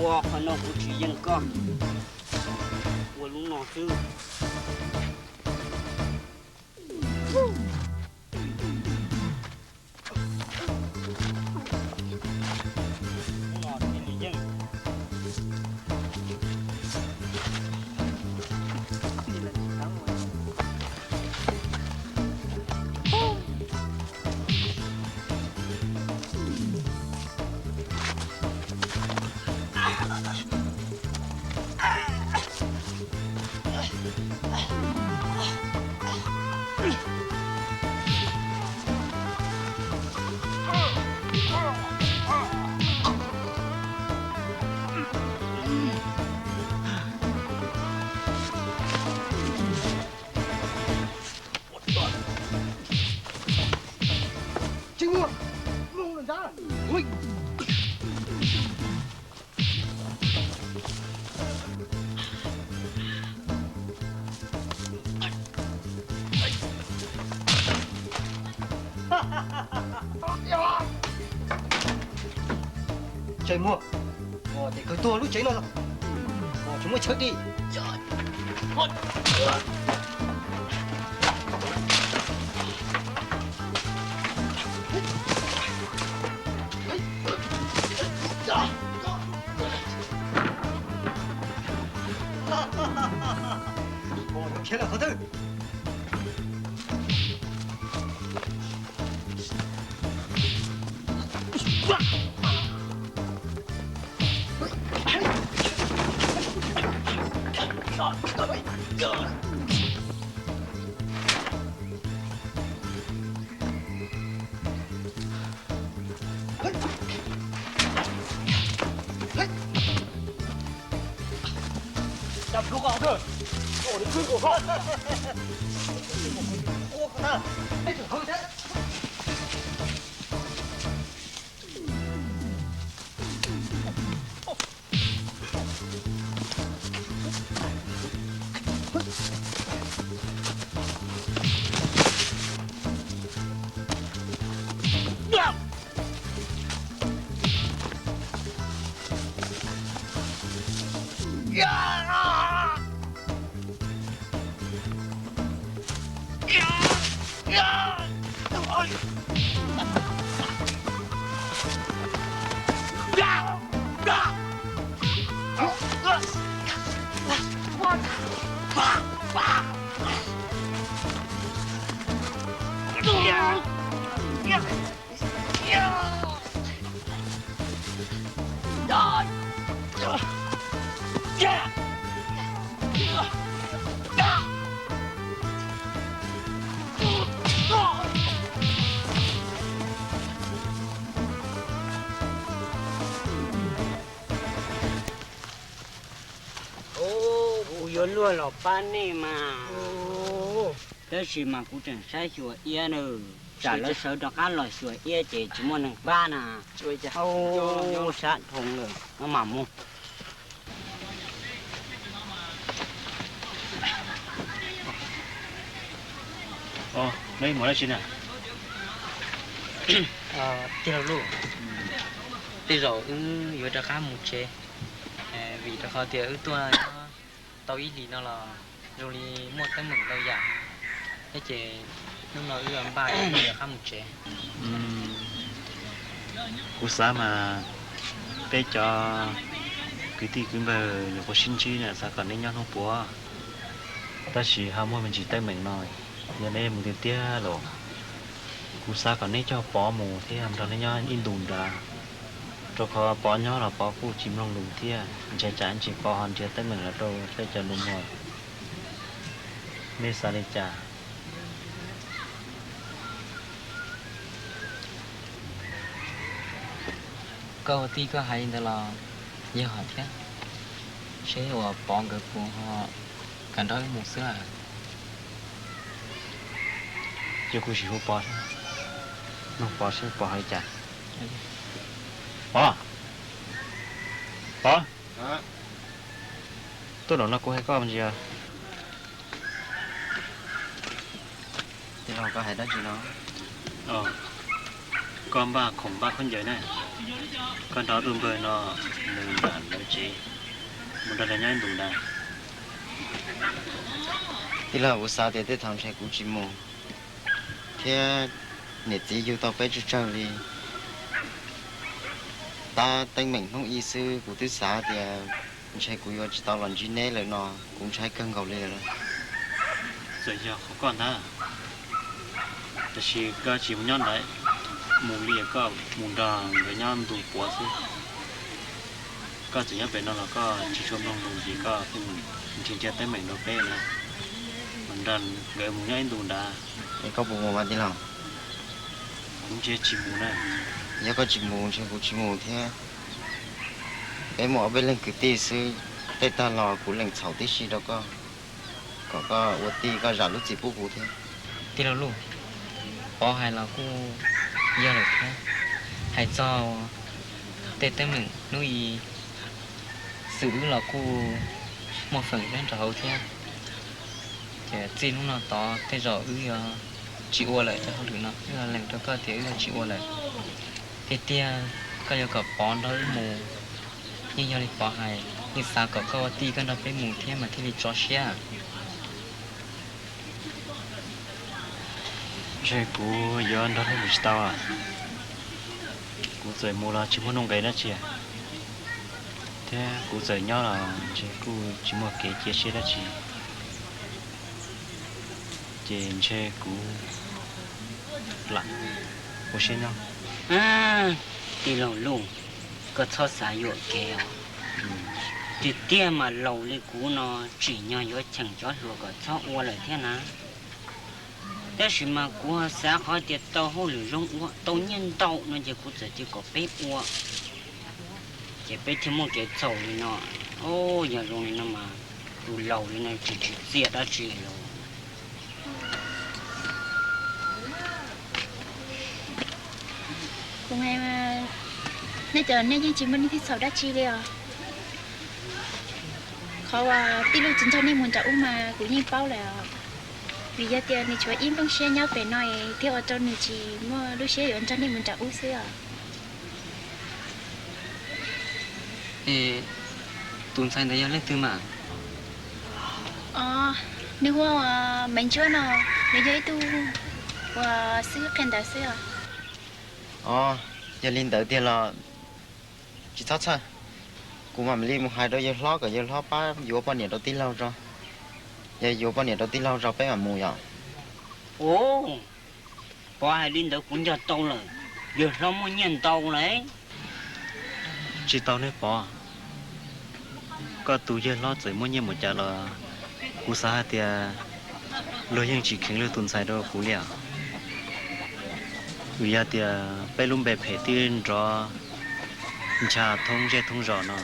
Ua qhov no kuv tsis yeej koj, ua lub no xwb. Tsis muaj, mus ntag. Tsis muaj, ces kawg tuag lub tsev no, tsis muaj chaw di. Khiav lawm qhov twg? Kuv yuav luag los pab nej mas, tab sis mas kuv tseem saib xyuas iab na, tsam lawv sawv rov qab los xyuas iab ces tsis muaj neeg pab na. Sab dhau lawm, mam mus. Neb mus dab tsi na? Tij laug Luj, tej zaum wb yuav rov qab mus tsev, vim rau qhov tias wb tuaj nyob tau ib hlis no los zoo li muaj teeb meem ntau yam, thiab ces hnub no wb npaj rov qab mus tsev. Kuv xav mas peb cov kwv tij kwv npawg nyuam qhuav sib ntsib na, xav kom neb nyob hnub puav, tab sis ho muaj me ntsis teeb meem no, yog neb mus tiag tiag los kuv xav kom neb coj Pov mus thiab nrog neb nyob ib ntus nrad, rau qhov Pov nyob los Pov kuj tsis mloog lus thiab, ntshe tsam ntsis Pov ho nrhiav teeb meem los rau peb cov nus muag. Nej xav li cas? Koj ua tij koj hais li ntawd los yog thiab, seb uas Pov nkawd puas ho kam nrog wb mus xwb. Ces kuv sim hu Pov, nug Pov seb Pov hais li cas. Pov, Pov, tuaj zaum no kuv hais koj me ntsis. Tij laug, koj hais dab tsi no? Koj npaj khoom npaj khaub ncaws na, koj nrog tus npawg no mus nram lawv tsev, mus nrog lawv nyob ib ntus ntag. Tij laug, kuv xav tias tej thaum ntshe kuv tsis mus thiab, niam txiv yug tau peb tsawg tsawg li. Tab teeb meem hnub ib xwb kuv twb xav tias ntshe kuv yuav tsis tau los ntsib neb lawm no, kuv ntshai kawg nkaus li lawm. Txawm yog qhov koj ntag, tiam sis koj tsis mus nyob ntawd, mus li koj mus nrog nkawd nyob ntu puav xwb. Koj txawm nyob pem no los koj tsis tshua mloog lus ces koj pheej nrhiav nrhiav teeb meem rau peb na, mas nrog nkawd mus nyob ib ntus ntag. Es koj puas mus mas tij laug? Kuv ntshe tsis mus na. Yog koj tsis mus ntshe kuv tsis mus thiab. Peb muaj ob peb leeg kwv tij xwb, tej tag los kuv lees txhaum tib si rau koj, kom koj ua tij koj zam lub txim pub kuv thiab. Tij laug Luj, Pov hais los kuj yog lawm thiab. Hais txog tej teeb meem hnub i xwm wb los kuj muaj feem nrog hauv thiab. Ces txij hnub no tod tej zaum wb yuav tsis ua lawm cov hauj lwm no, wb lees rau koj tias wb yuav tsis ua lawm. Tiag tiag koj yuav kom Pov nrog wb mus, yeej yog li Pov hais, yeej xav kom koj ua tij koj nrog peb mus thiab mas thiaj li tso siab. Ntshe kuv yuav nrog nej mus tsis tau. Kuv txawm mus los tsis muaj nuj nqis dab tsi, thiab kuv txawm nyob los ntshe kuj tsis muaj kev cia siab dab tsi, ces ntshe kuv lam ua siab nyob. Tij laug Luj, koj txhob xav yuam kev os. Tiag tiag mas laus li kuv no tsim nyog yuav cheem cov hluas kom txhob ua lawm thiab na. Tab sis mas kuv xav qhov tias tau hauj lwm zoo ua, tau nyiaj ntau no ces kuv txawm tias kom peb ua, ces peb thiaj muaj kev txhaum li no. Yog zoo li no mas tus laus li no tsis tsim txiaj dab tsi los. Kuv, nej cov nej yeej tsis muaj leej twg txhaum dab tsi li os. Qhov uas tij Luj tsis nrog nej mus nram ub mas kuv yeej paub lawm os. Vim yog tias nws tshuav ib nplooj siab nyob pem no thiaj ua rau nws tsis muaj lub siab yuav nrog nej mus nram ub xwb os. Es tus ntxhais ntawd yog leej twg mas? Os, nws hu ua Maiv Ntsuab no, nws yog ib tug uas xib hwb qhia ntawv xwb os. Os, yog li ntawd tiag los tsis txhob txhawj. Kuv mam li mus hais rau yawg hlob kom yawg hlob pab yuav poj niam rau tij laug tso. Yog yuav poj niam rau tij laug tso peb mam mus yom. Os, Pov hais li ntawd kuv nco tau lawm, yawg hlob muaj nyiaj ntau lawm. Tsis tau ne Pov, koj tus yawg hlob txawm muaj nyiaj mus cas los kuv xav hais tias luag yeej tsis kheev luag tus ntxhais rau kuv li os. Vim yog tias peb lub npe phem twb nrov ncha thoob zej thoob zos no,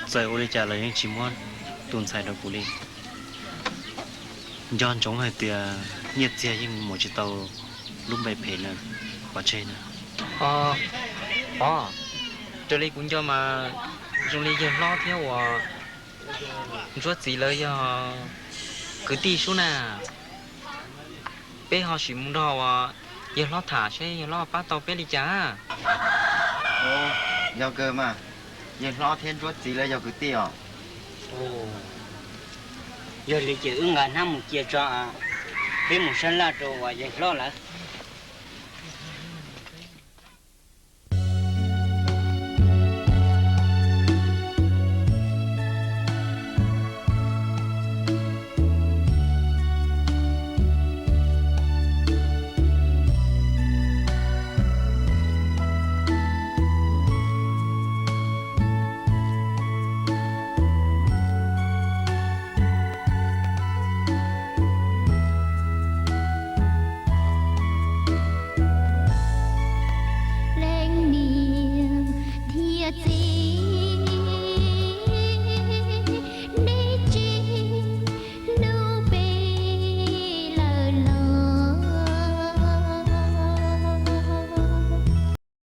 txawm ua li cas los yeej tsis muab tus ntxhais rau kuv li. Nco ntsoov hais tias nyiaj txiag yeej muab tsis tau lub npe phem na, pov tseg na. Os, Pov, raws li kuv nco mas zoo li yawg hlob thiab uas Ntsuab txiv lawv yog kwv tij sub na. Peb ho sim mus nrog uas yawg hlob tham seb yawg hlob pab tau peb li cas. Yog kawg mas, yawg hlob thiab Ntsuab txiv lawv yog kwv tij os. Yog li ces wb nqa hnab mus cia tso, peb mus sab laj rau uas yawg hlob lawv.